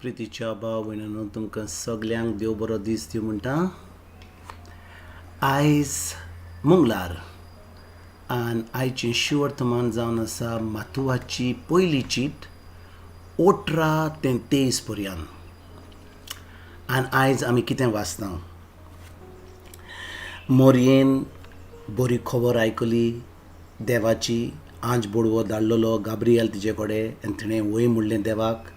प्रितीच्या भाव भयणांनो, तुमकां सगल्यांक देव बरो दीस दिवं म्हणटा. आयज मंगळार आनी आयचें शिवर्तमान जावन आसा मातुवाची पयली चीट 18 ते 23 पर्यंत. आनी आयज आमी कितें वाचता? मोरयेन बरी खबर आयकली देवाची. आंज बोडवो धाडलेलो गाब्रियल तिजे कडेन आनी तिणें वय म्हणलें देवाक.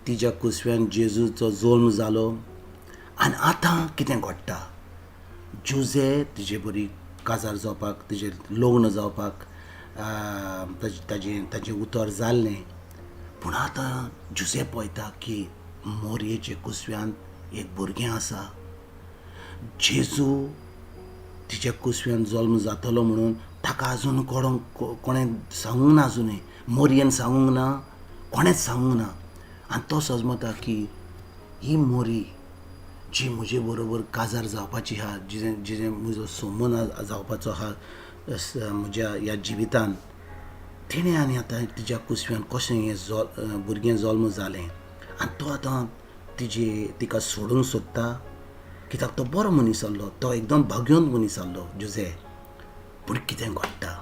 तिज्या कुसव्यान जेजूचो जल्म जालो. आनी आतां कितें घडटा? जुजे तिजे बरी काजार जावपाक, तिजें लग्न जावपाक ताजें ताजें उतर जाल्लें. पूण आतां जुजे पळयता की मोरयेचे कुसव्यान एक भुरगें आसा. जेजू तिच्या कुसव्यान जल्म जातलो म्हणून ताका आजून कोणूंक कोणें सांगूंक ना, आजुनूय मोरयेन सांगूंक ना, कोणेंच सांगूंक ना. आनी तो सजमता की ही मोरी जी म्हजे बरोबर काजार जावपाची आहा, जिजें जिजें म्हजो संबंद जावपाचो आहा म्हज्या ह्या जिवितान, तिणें आनी आतां तिज्या कुसव्यान कशें हें भुरगें जल्म जालें? आनी तो आतां तिजे तिका सोडूंक सोदता, कित्याक तो बरो मनीस आहलो, तो एकदम भाग्यवंत मनीस आहलो जुजे. पूण कितें घडटा?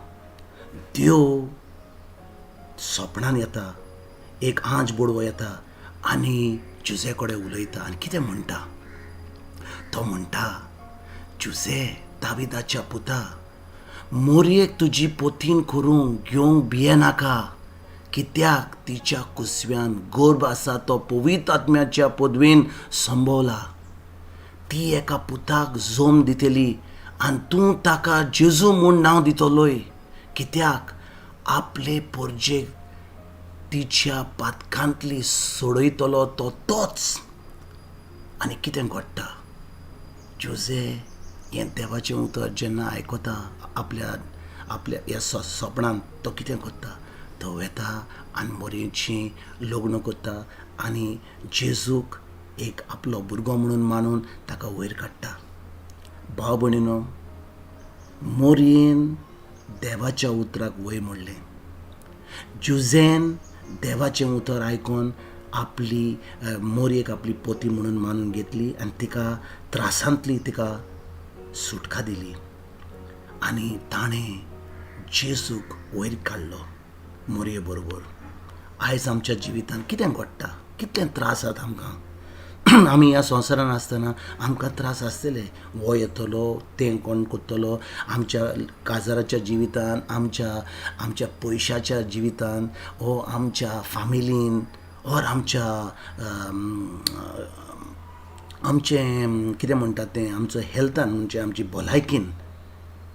देव सपनान येता, एक आंज बोडवो येता आनी जुजे कडेन उलयता. आनी कितें म्हणटा? तो म्हणटा, जुजे दाविदाच्या पुता, मोरयेक तुजी पोतीन करूंक घेवंक भियेनाका, कित्याक तिच्या कुसव्यान गर्भ आसा तो पवित्र आत्म्याच्या पदवेन संभवला. ती एका पुताक जल्म दितली आनी तूं ताका जेजू म्हूण नांव दितलोय, कित्याक आपले पोरजेक तिच्या पातकांतली सोडयतलो तो तोच. आनी कितें घडटा? जुजे हें देवाचें उतर जेन्ना आयकता आपल्या आपल्या ह्या सपनान, तो कितें करता? तो वेता आनी मोरयेची लग्न करता आनी जेजूक एक आपलो भुरगो म्हणून मानून ताका वयर काडटा. भाव भयणीनो, मोरयेन देवाच्या उतराक वय म्हणलें. जुझेन देवाचें उतर आयकून आपली मोरयेक आपली पोती म्हणून मानून घेतली आनी तिका त्रासांतली तिका सुटका दिली आनी ताणें जेजूक वयर काडलो मोरये बरोबर. आयज आमच्या जिवितांत कितें घडटा? कितले त्रास आसात आमकां? आमी ह्या संवसारान आसतना आमकां त्रास आसतले. हो येतलो, तें कोण करतलो, आमच्या काजाराच्या जिवितान, आमच्या आमच्या पयशाच्या जिवितान, वो आमच्या फामिलीन, ओर आमच्या आमचें कितें म्हणटात तें, आमचो हेल्थान, म्हणजे आमची भलायकीन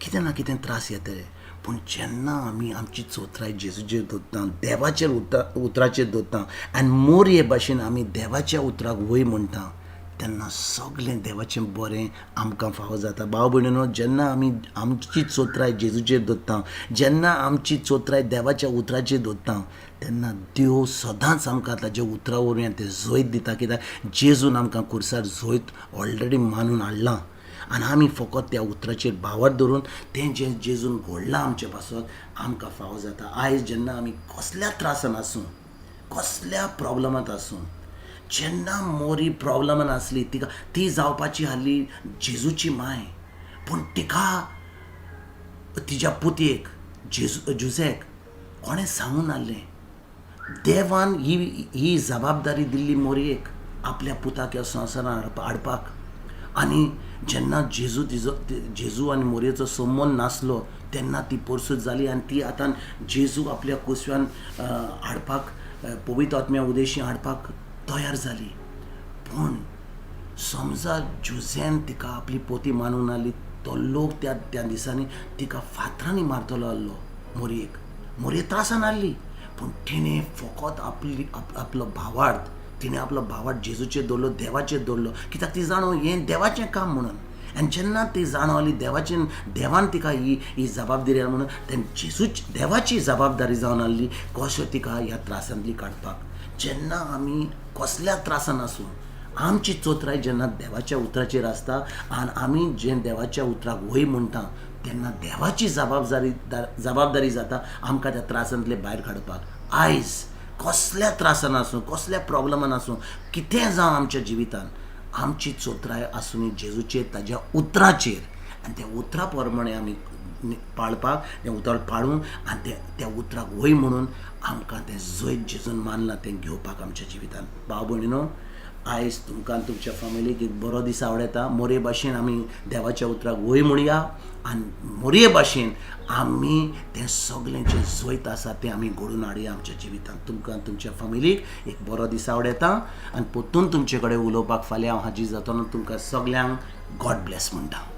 कितें ना कितें त्रास येतले. पूण जेन्ना आमी आमची चोत्राय जेजूचेर दवरता, देवाचेर उतराचेर दवरता आनी मोरये भाशेन आमी देवाच्या उतराक वय म्हणटा, तेन्ना सगलें देवाचें बरें आमकां फावो जाता. भाव भयणीनो, जेन्ना आमी आमची चोत्राय जेजूचेर दवरता, जेन्ना आमची चोत्राय देवाच्या उतराचेर दवरता, तेन्ना देव सदांच आमकां ताच्या उतरा वरवीं तें जैत दिता, कित्याक जेजून आमकां खुर्सार जैत ऑलरेडी मानून हाडलां. आनी आमी फकत त्या उतराचेर भावार धरून तें जें जेजून घडलां आमचे पासत आमकां फावो जाता. आयज जेन्ना आमी कसल्या त्रासान आसूं, कसल्या प्रॉब्लमांत आसूं, जेन्ना मोरी प्रॉब्लमान आसली, तिका ती जावपाची आहली जेजूची माय, पूण तिका तिज्या पुतयेक जेजू जुझेक कोणें सांगून नासलें. देवान ही ही जबाबदारी दिल्ली मोरयेक आपल्या पुताक ह्या संवसारान हाडपाक. आनी जेन्ना जेजू तिजो जेजू आनी मोरयेचो संबंद नासलो तेन्ना ती परसूत जाली आनी ती आतां जेजू आपल्या कुसव्यान हाडपाक, पवित्र आत्म्या उदेशी हाडपाक तयार जाली. पूण समजा जुझेन तिका आपली पोती मानूंक नासली, तो लोक त्या त्या दिसांनी तिका फातरांनी मारतलो आहलो मोरयेक. मोरये त्रासान आहली, पूण तिणें फकत आपली आपलो भावार्थ, तिणें आपलो भावार्थ जेजूचेर दवरलो, देवाचेर दवरलो, कित्याक ती जाणो हें देवाचें काम म्हणून. आनी जेन्ना ती जाणवली देवाचें, देवान तिका ही ही जबाबदारी म्हणून, तेन्ना जेजूची देवाची जबाबदारी जावन आहली कशें तिका ह्या त्रासांतली काडपाक. जेन्ना आमी कसल्या त्रासान आसूं, आमची चोत्राय जेन्ना देवाच्या उतराचेर आसता आनी आमी जें देवाच्या उतराक वय म्हणटा, तेन्ना देवाची जबाबदारी जबाबदारी जाता आमकां त्या त्रासांतले भायर काडपाक. आयज कसल्या त्रासान आसूं, कसल्या प्रॉब्लमान आसूं, कितें जावं आमच्या जिवितान, आमची चोत्राय आसूनी जेजूचेर, ताज्या उतराचेर, आनी त्या उतरा प्रमाणे आमी पाळपाक, तें उतर पाळून आनी तें त्या उतराक वय म्हणून आमकां तें जैत जेजून मानलां तें घेवपाक आमच्या जिवितान. भाव भयणीनो, आयज तुमकां तुमच्या फामिलीक एक बरो दीस आवडटा. मोरे भाशेन आमी देवाच्या उतराक वय म्हणया आनी मोरये भाशेन आमी तें सगळें जें जैत आसा तें आमी घडोवन हाडया आमच्या जिवितांत. तुमकां तुमच्या फामिलीक एक बरो दीस आवडटा आनी परतून तुमचे कडेन उलोवपाक फाल्यां हांव हाजीर जातलो. तुमकां सगल्यांक गॉड ब्लेस म्हणटा.